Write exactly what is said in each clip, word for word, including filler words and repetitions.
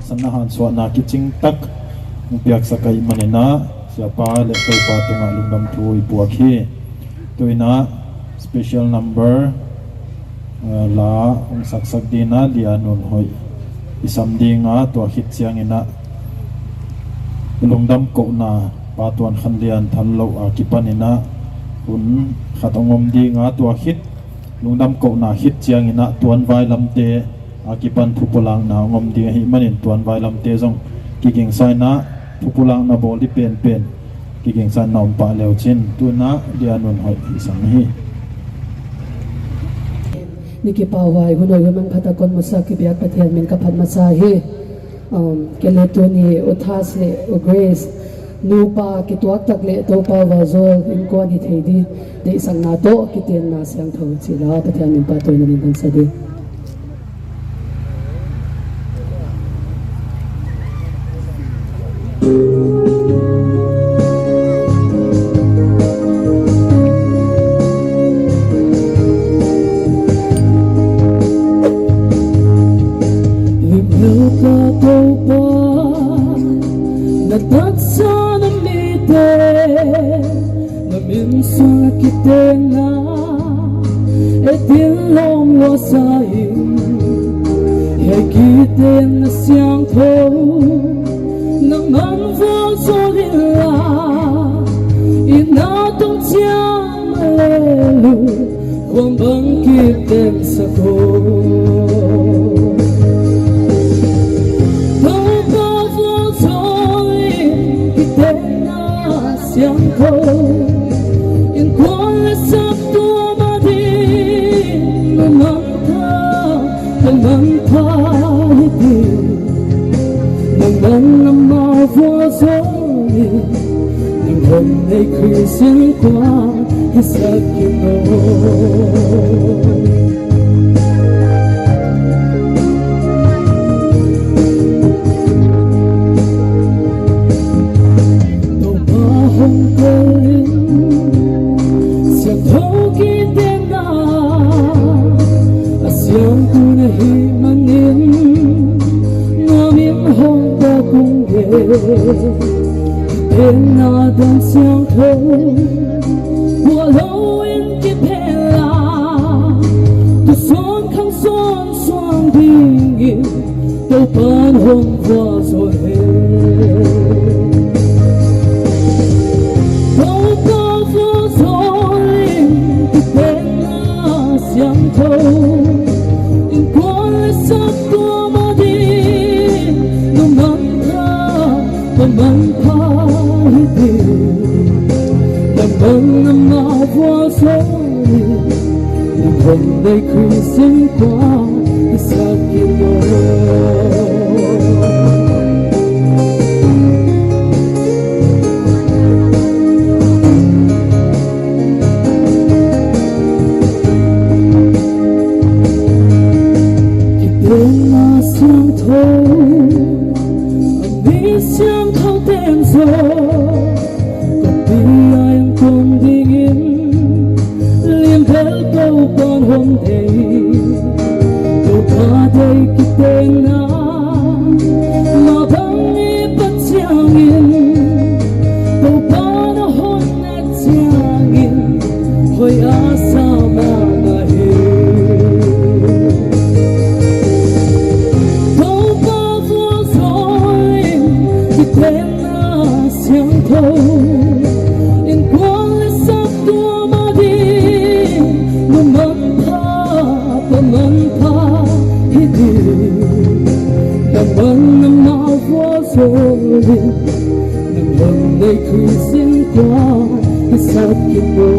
Sana hansuana kiching tak, ung piaksak kai manena, siapa le topa tunga lungdam tu ipuak hi. Tuina special number, eh, la ung saksak dina, lia nun hoi. Isam dinga tua hit siang ina. Lungdam ko na, pa tuan khandian than lo, a kipan ina. Kun khat ongom dinga tua hit. Lungdam ko na hit siang ina, tuan wai lam te. A kipan pupulang na ngom ding hi manin tuan wai lam te zong. Kiking sai na pupulang na bol di pen pen. Kiking sai na umpa leo chin. Tuna dia nun hoi isang hi. Niki pa wai, hunoi wemang pata kon musa kibiak patian min kapat masa hi. Um, kele tuni utas le u Grace. Nupa kituak tak le topa wazol inkuan hi thei di, de isang na to kiten na siang thau chila patian min pato ina min sa di. Limbuka topa, na tatsa na mite, na minsa kitena, e din long wa sain, he kitena siang thou, na man wa zorila, ina tong siang malelu, Kuan bangkit den sako. Tau pa fo soi kiten na siang ko. In kuan le sap tu ma di na manta, na manta hiti. Nang nang nama fo soi. Nang hon nei Christian kwa, isakino. Topa hon kolin, sia toki tena, asiang tuna himanin, namin hon tokung. Ena dan siang ko, walao in kipela, tu son kan son son dingin, tu pan hong wa so he. Tu pa fo so in kipela siang ko, in kuan le sap tu ma di, nu man Pamang pa hiti, pamang nama fo soi, pamang dai Christian kwa, isakino. Kipena siang thou, ami siang thou tenso, kopi ai ang kong dingin, limbel tou pan hon dei, tou pa dei kipena, mabang ipat siangin, tou pa na hon Siangin, hoy asa mama he. Pau pa fo soi, kitena siang thou. In kuan le sap tu ma di, nu man pa, pa man pa, hiti. Na man na ma fo soi. Nang hon nei Christian kwa, isakino.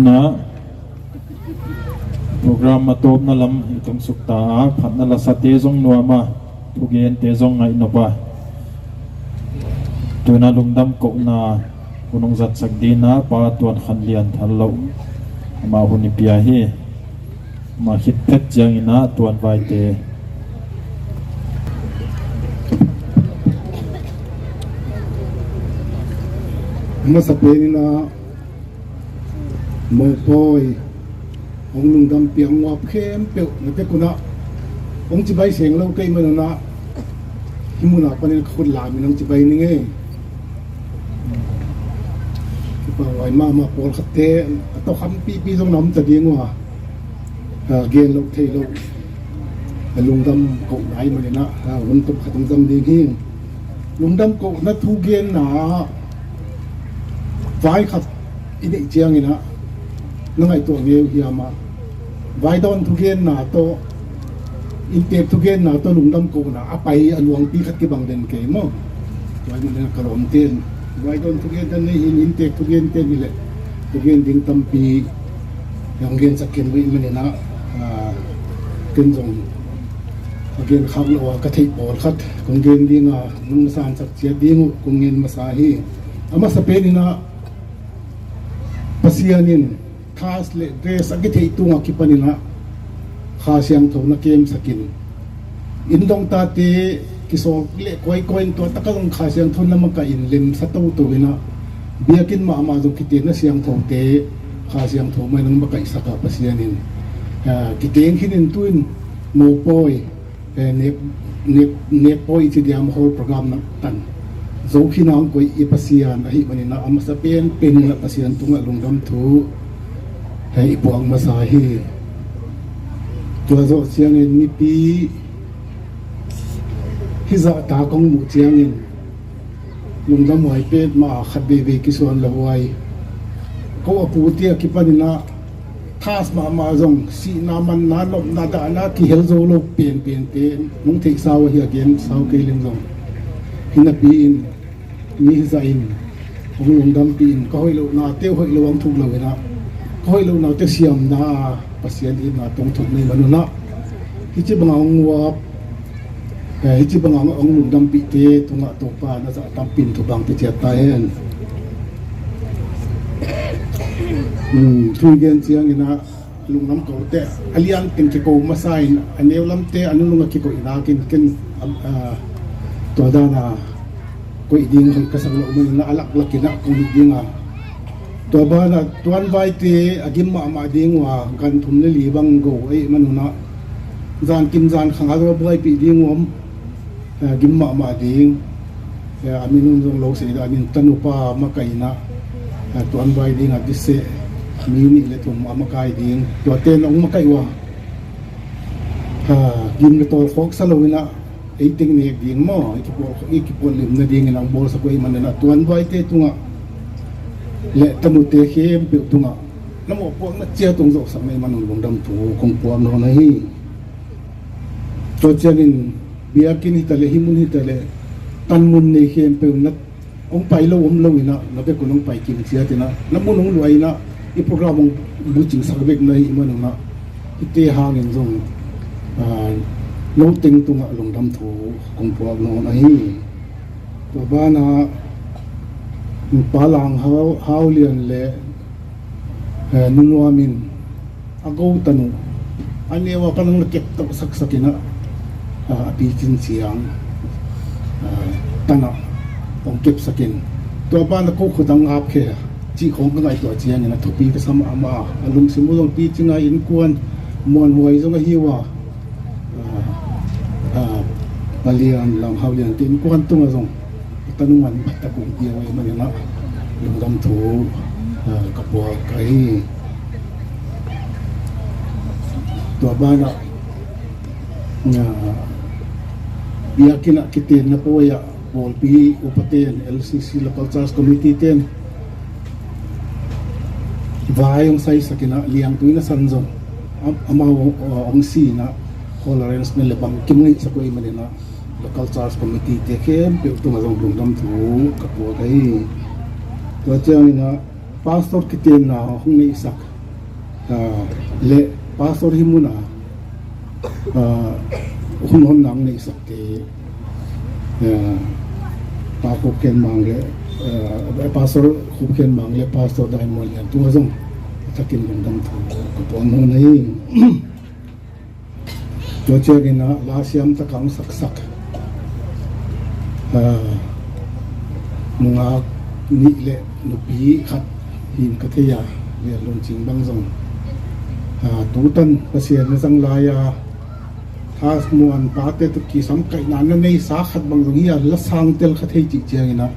Na. Program matopna lam itung sukta, phatna la sa te jong nuama, thugen te jong ngai nopa. Tuna lungdam ko na, unung jat sak dina, pa tuan khan lian thalo. Ma huni piahi. Ma hit phet jang ina, tuan bai te. Masa peni na, mopoi, ong lungdam pi ang wap khempeu, na pe kuna, ong chibai seng lau kai mana na, himuna panen khut la mi nang chibai ninge. Kipa wai mama pol khate, ato hampi pi dong nam ta diengwa. Ah, gen lo thei lo. Ah, lungdam ko nai ma na, ah, won top khatang jam ding hi. Lungdam ko na thu gen na. Wai khat ini chiang ina. Na ngai to ngeu hiama. Wai don thu gen na to. Inte thu gen na to lungdam ko na. Apai aluang pi khat ke bang den ke mo. Wai mo na kalom ten. Wai don thu gen dan ni hin inte thu gen ten ni le. Thu gen ding tampi. Yang gen sa ken wi mene na, ah, ken jong. Agen khak lo wa ka thei bol khat, kung gen ding a, nung san sak chia ding, kung gen masa hi. Ama sa peni na, Pasian in, thas le, dress, agi thei tunga kipan ina, Kha Siangtho na kem sakin. Indong tate, kisok le koi koi to takang Kha Siangtho na maka in lem sa tau tau ina. Biakin ma ama jong kite na Siangtho te, Kha Siangtho mai nang maka isaka Pasian in. Ah, kite engkin in tuin mo poi, eh, ne, ne, ne poi ti diam whole program na tan. Zo kinang koi i Pasian, ahi mani na ama sa pen, pen na Pasian tunga lungdam thu. Hei ipuang masa hi. Tua zo siang en mipi. Hiza ta kong mu chiang in. Lungdam wai pet ma khat bebe kisuan la wai. Ko apu tia kipan ina. Thas ma ma jong si na man na lop na da na ki hel zo lo pen pen pen. Nung thei sawa hi again saw ke len jong. Hina pi in. Ni hiza in. Ong lungdam pi in. Ka hoi lo na te hoi lo wang thuk lo na. Ka hoi lo na te siam na. Pasian in na tong thuk ni manu na. Hichi bang ong wap. Eh, hichi bang ang, ang lungdam pi te tunga topa na sa tampin tu bang pi tia ta hen. Hmm, tui gen siang ina lungdam ko te alian ken ke ko masain ane ulam te anu lunga ke ko ina ken ken, ah, tua dana ko iding hoi kasang lo umani na alak laki na ko iding a. Tua bana tuan bai te agim ma ma ding wa gan tum le li bang go ai manu na. Zan kim zan khang adro bai pi ding wam. Eh, gim ma ma ding. Eh, ami nun zong lo se da nin tanu pa ma kai na. Eh, tuan bai ding a dise. Mi ni le tum ama kai ding. Tua te na ma kai wa. Ha, gim le to khok sa lo wina. Ei ting ne ding mo, iki po, iki po lim na ding na bol sa ko i man na tuan bai te tunga. Le tanu te hem pe tunga. Na mo po na chia tung zo sa me man lungdam tu kong po no na hi. To chianin biakin hitale, himun hitale, tan mun ne hem pe na, ong pai lo, om lo ina, na be kunong pai kim sia tina, na munong lo ina, i program ong buching sak bek na i manu na, ite hangin zong, ah, lo teng tunga lungdam tu kong po no na hi. Tua bana, palang hau, hau lian le, eh, nunu amin, Ago tanu. Ane wa kanang na kep tak sak sakina. Ah, api chin siang. Ah, tana. Ong kep sakin. Tua bana ko khutang ap khe. Chi khong ka ngai tua chiang na thupi ka sama ama. Alung simu dong pi chinga in kuan. Muan huai zong hiwa. Ah, ah, palian lang hau lian tin kuan tunga zong. Tanuman bata kong pia wai mani na. Lungdam tu, ah, kapua kai. Tua bana. Na, biakin na kite na po ya, bol pi upaten, L C C Local Church Committee ten. Wai ong sai sakina liang tu ina sanzong. Am-, ama ong, ong si na, Holy Range ne le bang kimngi sa ko i mani na. Local Church Committee te khempeu tunga zong lungdam tu kapua kai. Tua chiang ina pastor kiten na hong ne isak. Ah, le pastor himuna. Ah, hon hon nang ne isak te. Ah, pa ko ken mang le. Ah, pastor ko ken mang le pastor dai mo le tunga zong. Takin lungdam tu kapua no na i. Tua chiang ina la siam takang sak sak. Ah, nunga Ni le nupi khat hin kathia le lon ching bang zong. Ah, tutan Pasian ne sang la ya. Thas muan pate tu ki sam kai na na nei sa khat bang zong ya la sang tel khat hei chi chiang ina.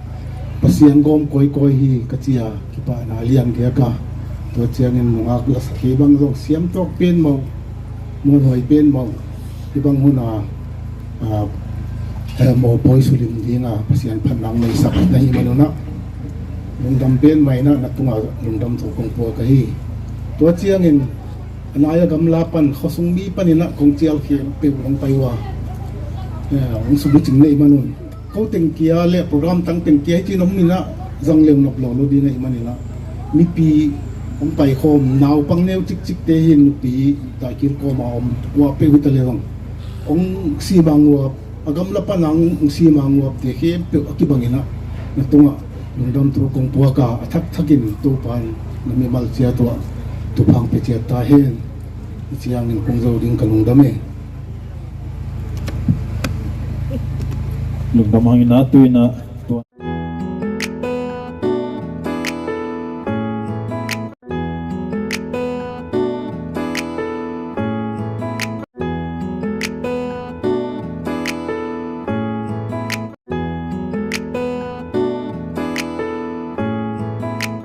Pasian gom koi koi hi kachia kipa na liang dia ka. Tua chiang in nungak la sa ki bang zong siam tok pen mau. Muan hoi pen mau. Ibang huna, ah, eh, mo poi sulim dinga Pasian phanang na isap na imanuna. Lungdam pen mai na, na tunga lungdam to kong pua kahi. Tua chiang in, ana aya gamla pan, khosung mi pan ina kong chial ke pe urang paiwa. Eh, ung subu ching na imanun. Kau tengkia le program tang tengkia chi nom mina zang le nop lo lo di na iman ina. Mipi ong pai khom nau pang neu chik chik te hin mipi ta kir ko ma om wa pe wita le bang. Ong si bang wa agam la panang ong si bang wa te he pe aki bang ina. Na tunga lungdam tu kong puaka athak thakin tu pan na mi mal chia tua tu pang pe chia ta hen. Chiang in kong zau ding ka lungdam e. Lungdam hang ina tu ina.